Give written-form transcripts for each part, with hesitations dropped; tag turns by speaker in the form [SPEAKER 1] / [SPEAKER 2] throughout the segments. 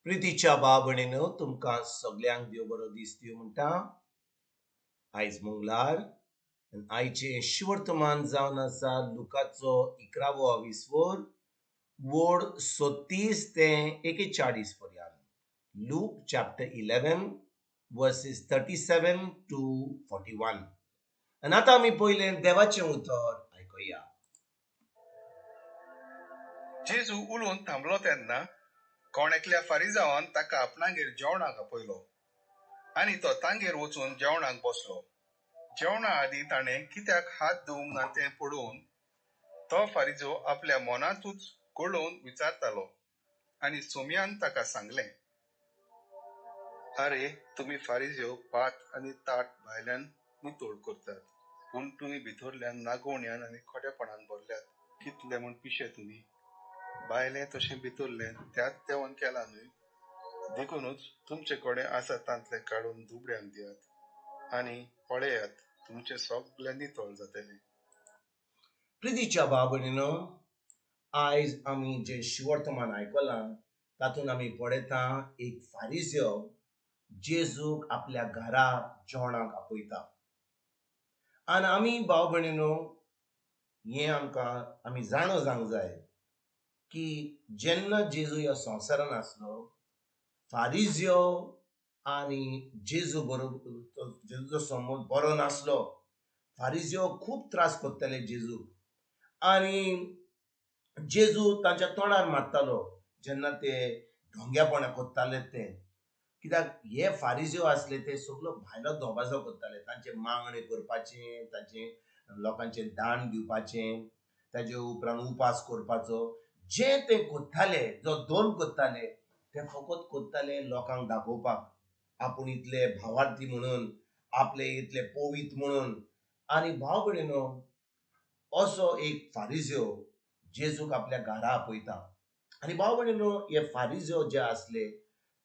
[SPEAKER 1] प्रितीच्या भाव भयणीनो, तुमकां सगल्यांक देव बरो दीस दिवं म्हणटा. आयज मंगळार आनी आयचें शुवर्तमान जावन आसा लुकाचो 11वो विस्वोर वोड 36 ते 41 पर्यंत. Luke chapter 11 verses 37 to 41. आनी आतां आमी पयलें देवाचें उतर आयकुया.
[SPEAKER 2] जेजू उलोवन थांबलो तेन्ना कोण एकल्या फारिजावान ताका आपणागेर जेवणाक आपयलो आनी तो तांगेर वचून जेवणाक बसलो. जेवणा आदीं ताणें कित्याक हात धुवंक ना तें पळोवन तो फारिजो आपल्या मनांतूच गळोवन विचारतालो आनी सोमयान ताका सांगलें, आरे, तुमी फारिज्यो पात आनी ताट भायल्यान नितळ करतात, पूण तुमी भितरल्यान नागोवण्यान आनी खोटेपणान भरल्यात. कितले म्हूण पिशे तुमी! भायलें तशें भितरलें त्याच देवान केलां न्हय? देखुनूच तुमचे कडेन आसा तांतलें काडून दुबळ्यांक दियात आनी पळयात, तुमचें सगळें नितळ जातलें.
[SPEAKER 1] प्रितीच्या भाव भयणीनो, आयज आमी जें शुवर्तमान आयकलां तातूंत आमी पळयता एक फारिज्यो जेजूक आपल्या घरा जेवणाक आपयता. आनी आमी भाव भयणीनो, हें आमकां आमी जाणो जावंक जाय की जेन्ना जेजू ह्या संवसारान आसलो, फारिज्यो आनी जेजू बरोबर जेजूचो संबंद बरो नासलो. फारिज्यो खूब त्रास करताले जेजूक आनी जेजू तांच्या तोंडार मारतालो जेन्ना ते ढोंग्यापणां करताले ते. कित्याक हे फारिज्यो आसले ते सगलो भायलो दबाजो करताले, तांचे मागणें करपाचें, तांचे लोकांचें दान दिवपाचें, ताजे उपरांत उपास करपाचो. जे ते करताले, जो धर्म करताले ते फकत करताले लोकांक दाखोवपाक आपूण इतले भावार्थी म्हणून, आपले इतले पवित्र म्हणून. आनी भाव भयणीनो, असो एक फारिज्यो जेजूक आपल्या घरा आपयता. आनी भाव भयणीनो, हे फारिज्यो जे आसले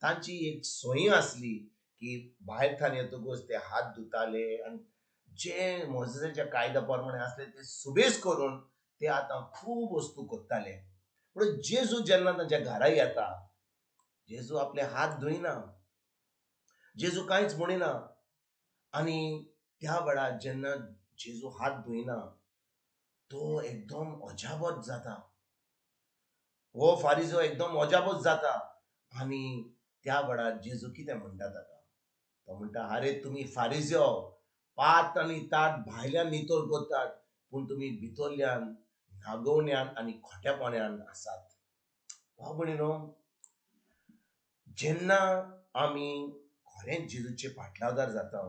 [SPEAKER 1] तांची एक संय आसली की भायर थान येतकूच ते हात धुताले आनी जे मोजेसाच्या कायद्या प्रमाणे आसले ते सुबेज करून ते आतां खूब वस्तू करताले. पूण जेजू जेन्ना तांच्या घरा येता, जेजू आपले हात धुयना, जेजू कांयच म्हणिना. आनी त्या वेळार जेन्ना जेजू हात धुयना तो एकदम अजाबत जाता. हो फारिजो एकदम अजाबत जाता. आनी त्या वेळार जेजू कितें म्हणटा ताका? तो म्हणटा, आरे तुमी फारिज्यो पात आनी ताट भायल्यान नितळ करतात, पूण तुमी भितरल्यान नागोवण्यान आनी खोटेपणान आसात. भाव भयणीनो, जेन्ना आमी खरेंच जेजूचे पाटलावदार जाता,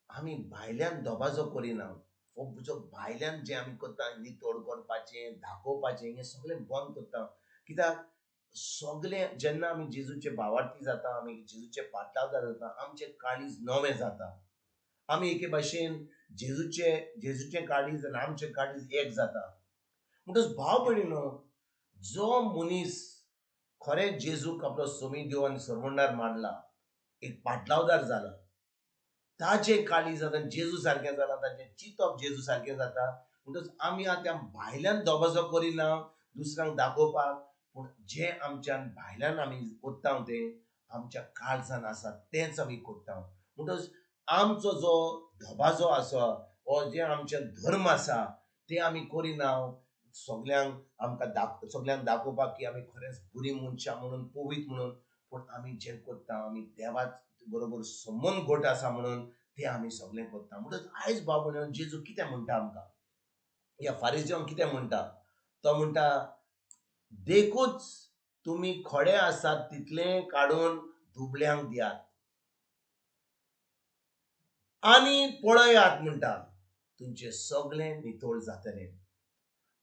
[SPEAKER 1] आमी भायल्यान दबाजो करिना. हो जो भायल्यान जें आमी करता, नितळ करपाचें, दाखोवपाचें, हें सगळें बंद करता. कित्याक सगळें जेन्ना आमी जेजूचे भावार्थी जाता, आमी जेजूचे पाटलावदार जाता, आमचें काळीज नवें जाता. आमी एके भाशेन जेजूचें काळीज आनी आमचें काळीज एक जाता. म्हणटच भाव भयणीनो, जो मनीस खरें जेजूक आपलो सोमी देव आनी सरवणदार मानला, एक पाटलावदार जाला, ताजें काळीज आतां जेजू सारकें जालां, ताजें चिंतप जेजू सारकें जाता. म्हणटच आमी आतां भायल्यान दबाजो करिना दुसऱ्यांक दाखोवपाक, पूण जें आमच्यान भायल्यान आमी करता तें आमच्या काळजान आसा तेंच आमी करता. म्हणटच आमचो जो दबाजो आसा वो जें आमचें धर्म आसा तें आमी करिना सगल्यांक आमकां सगल्यांक दाखोवपाक की आमी खरेंच बरीं मनशां म्हणून, पवित्र म्हणून. पूण आमी जें करता आमी देवा बरोबर संबंद घट आसा म्हणून तें आमी सगळें करता. म्हणटच आयज भाव भयणीनो, जेजू कितें म्हणटा आमकां, ह्या फारिज्यांक कितें म्हणटा? तो म्हणटा, देखूच तुमी खोडे आसात तितलें काडून दुबळ्यांक दियात आनी पळयात म्हणटा, तुमचें सगळें नितळ जातलें.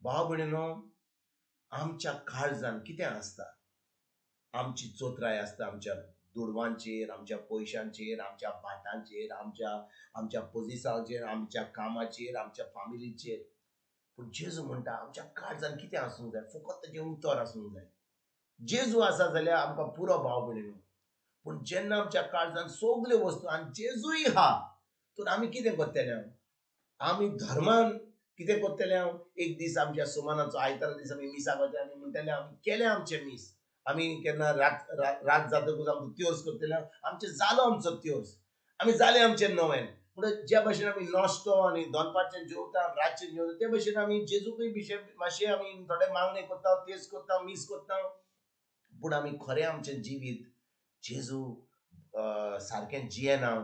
[SPEAKER 1] भाव भयणीनो, आमच्या काळजान कितें आसता? आमची चोत्राय आसता आमच्या दुडवांचेर, आमच्या पयशांचेर, आमच्या भाटांचेर, आमच्या पोजिसांचेर, आमच्या कामाचेर, आमच्या फामिलीचेर. पूण जेजू म्हणटा आमच्या काळजान कितें आसूंक जाय? फकत ताजें उतर आसूंक जाय. जेजू आसा जाल्यार आमकां पुरो भाव भयणीनो. पूण जेन्ना आमच्या काळजान सगल्यो वस्तू आनी जेजूय आहा, तर आमी कितें करतले? आमी धर्मान कितें करतले? एक दीस आमच्या सुमानाचो आयतारा दीस आमी मिसाक वतले आनी म्हणटले आमी केलें आमचें मीस, आमी केन्ना रात रात जातकूच आमचो त्योर्स करतले, आमचें जालो आमचो त्योर्स, आमी जालें आमचें नवें. म्हणून ज्या भशेन आमी नाश्तो आनी दनपारचें जेवता, रातचें जेवता, ते भशेन आमी जेजूकूय मातशें आमी थोडे मागणें करता, तेज करता, मीस करता, पूण आमी खरें आमचें जिवीत जेजू सारकें जियेना.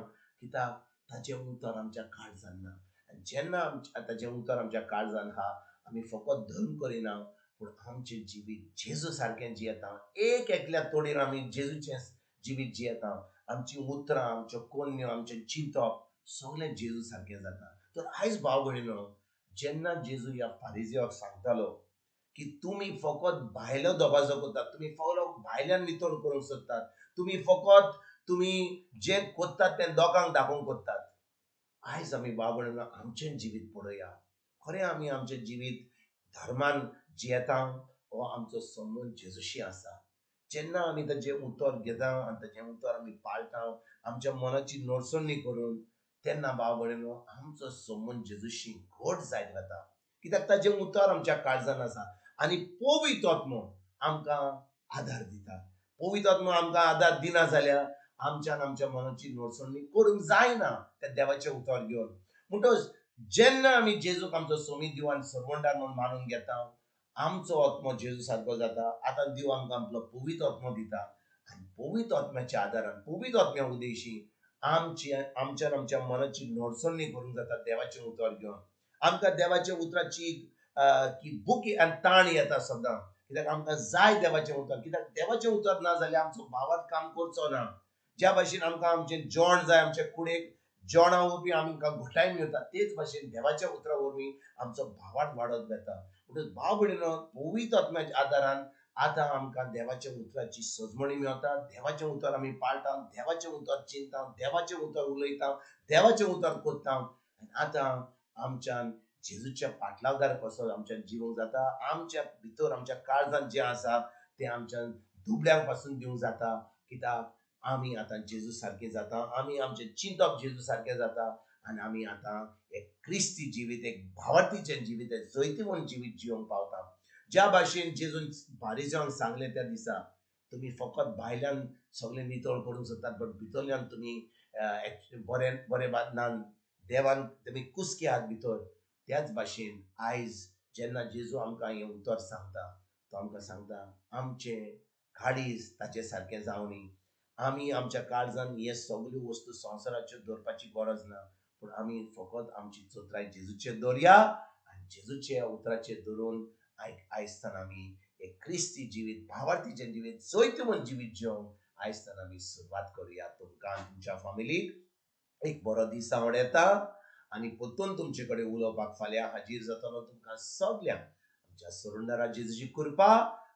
[SPEAKER 1] कित्याक ताचें उतर आमच्या काळजान ना. आनी जेन्ना ताचें उतर आमच्या काळजान आहा, आमी फकत धर्म करिना, पूण आमचें जिवीत जेजू सारकें जियेता. एक एकल्या तोडीर आमी जेजूचें जिवीत जियेता. आमचीं उतरां, आमच्यो कोन्न्यो, आमचें चिंतप सगळें जेजू सारकें जाता. तर आयज भाव भयणीनो, जेन्ना जेजू ह्या फारिजियाक सांगतालो की तुमी फकत भायलो दबाजो करतात, तुमी फकत भायल्यान नितळ करूंक सोदतात, तुमी फकत तुमी जें करतात तें लोकांक दाखोवंक करतात. आयज आमी भाव भयणीनो आमचें जिवीत पळोवया, खरें आमी आमचें जिवीत धर्मान जियेता हो आमचो संबंद जेजूशी आसा. जेन्ना आमी ताचें उतर घेता आनी ताचें उतर आमी पाळटा आमच्या मनाची नडसणी करून, तेन्ना भाव भयणीनो आमचो संबंद जेजूशी घट जायत वता. कित्याक ताचें उतर आमच्या काळजान आसा आनी पवित्र आत्मो आमकां आदार दिता. पवित्र आत्मो आमकां आदार दिना जाल्यार आमच्यान आमच्या मनाची नडसणी करूंक जायना त्या देवाचें उतर घेवन. म्हणटच जेन्ना आमी जेजूक आमचो सोमी देव आनी सरवंडार म्हणून मानून घेता, आमचो आत्मो जेजू सारको जाता. आतां देव आमकां आपलो पवित्र आत्मो दिता आनी पवित्र आत्म्याच्या आदारान, पवित्र आत्म्या उदेशी आमच्यान आमच्या मनाची नडसणी करूंक जाता देवाचें उतर घेवन. आमकां देवाच्या उतराची की बुकी आनी ताण येता सदां, कित्याक आमकां जाय देवाचें उतर. कित्याक देवाचें उतर ना जाल्यार आमचो भावार्थ काम करचो ना. ज्या भाशेन आमकां आमचें जेवण जाय, आमच्या कुडेक जेवणा वरवीं आमकां घटाय मेळटा, तेच भाशेन देवाच्या उतरा वरवीं आमचो भावार्थ वाडत वता. म्हणटच भाव भयणीनो, पवित्र आत्म्याच्या आदारान आतां आमकां देवाच्या उतराची सजमणी मेळटा. देवाचें उतर आमी पाळटा, देवाचें उतर चिंता, देवाचें उतर उलयता, देवाचें उतर करता आनी आतां आमच्यान जेजूच्या पाटलावदार कसो आमच्यान जिवंक जाता. आमच्या भितर आमच्या काळजान जें आसा तें आमच्यान दुबळ्यांक पासून दिवंक जाता. कित्याक आमी आतां जेजू सारकें जाता, आमी आमचें चिंतप जेजू सारकें जाता आनी आमी आतां एक क्रिस्ती जिवीत, एक भावार्थीचें जिवीत, एक जैतिवंत जिवीत जिवंक पावता. ज्या भाशेन जेजून फारिज्यांक सांगलें त्या दिसा, तुमी फकत भायल्यान सगळें नितळ करूंक सोदतात, बट भितरल्यान तुमी बरें बरें ना, देवान तुमी कुसके आहात भितर. त्याच भाशेन आयज जेन्ना जेजू आमकां हें उतर सांगता, तो आमकां सांगता आमचें काळीज ताचे सारकें जावनी. आमी आमच्या काळजान हे सगल्यो वस्तू संवसाराच्यो दवरपाची गरज ना, पूण आमी फकत आमची चतुराय जेजूचेर दवरया आनी जेजूच्या उतराचेर धरून आयजताना आमी एक क्रिस्ती जिवीत, भावार्थीचें जिवीत, जैतिवंत जिवीत जिवंक आयजताना आमी सुरवात करुया. तुमकां तुमच्या फामिलीक एक बरो दीस आवडटा आनी परतून तुमचे कडेन उलोवपाक फाल्यां हाजीर जातलो. तुमकां सगल्यांक आमच्या सरुंडरा जेजूची कृपा,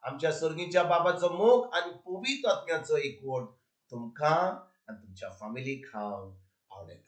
[SPEAKER 1] आमच्या सर्गीच्या बाबाचो मोग आनी पवित्र आत्म्याचो एकवट तुमकां आनी तुमच्या फामिलीक हांव आवडटा.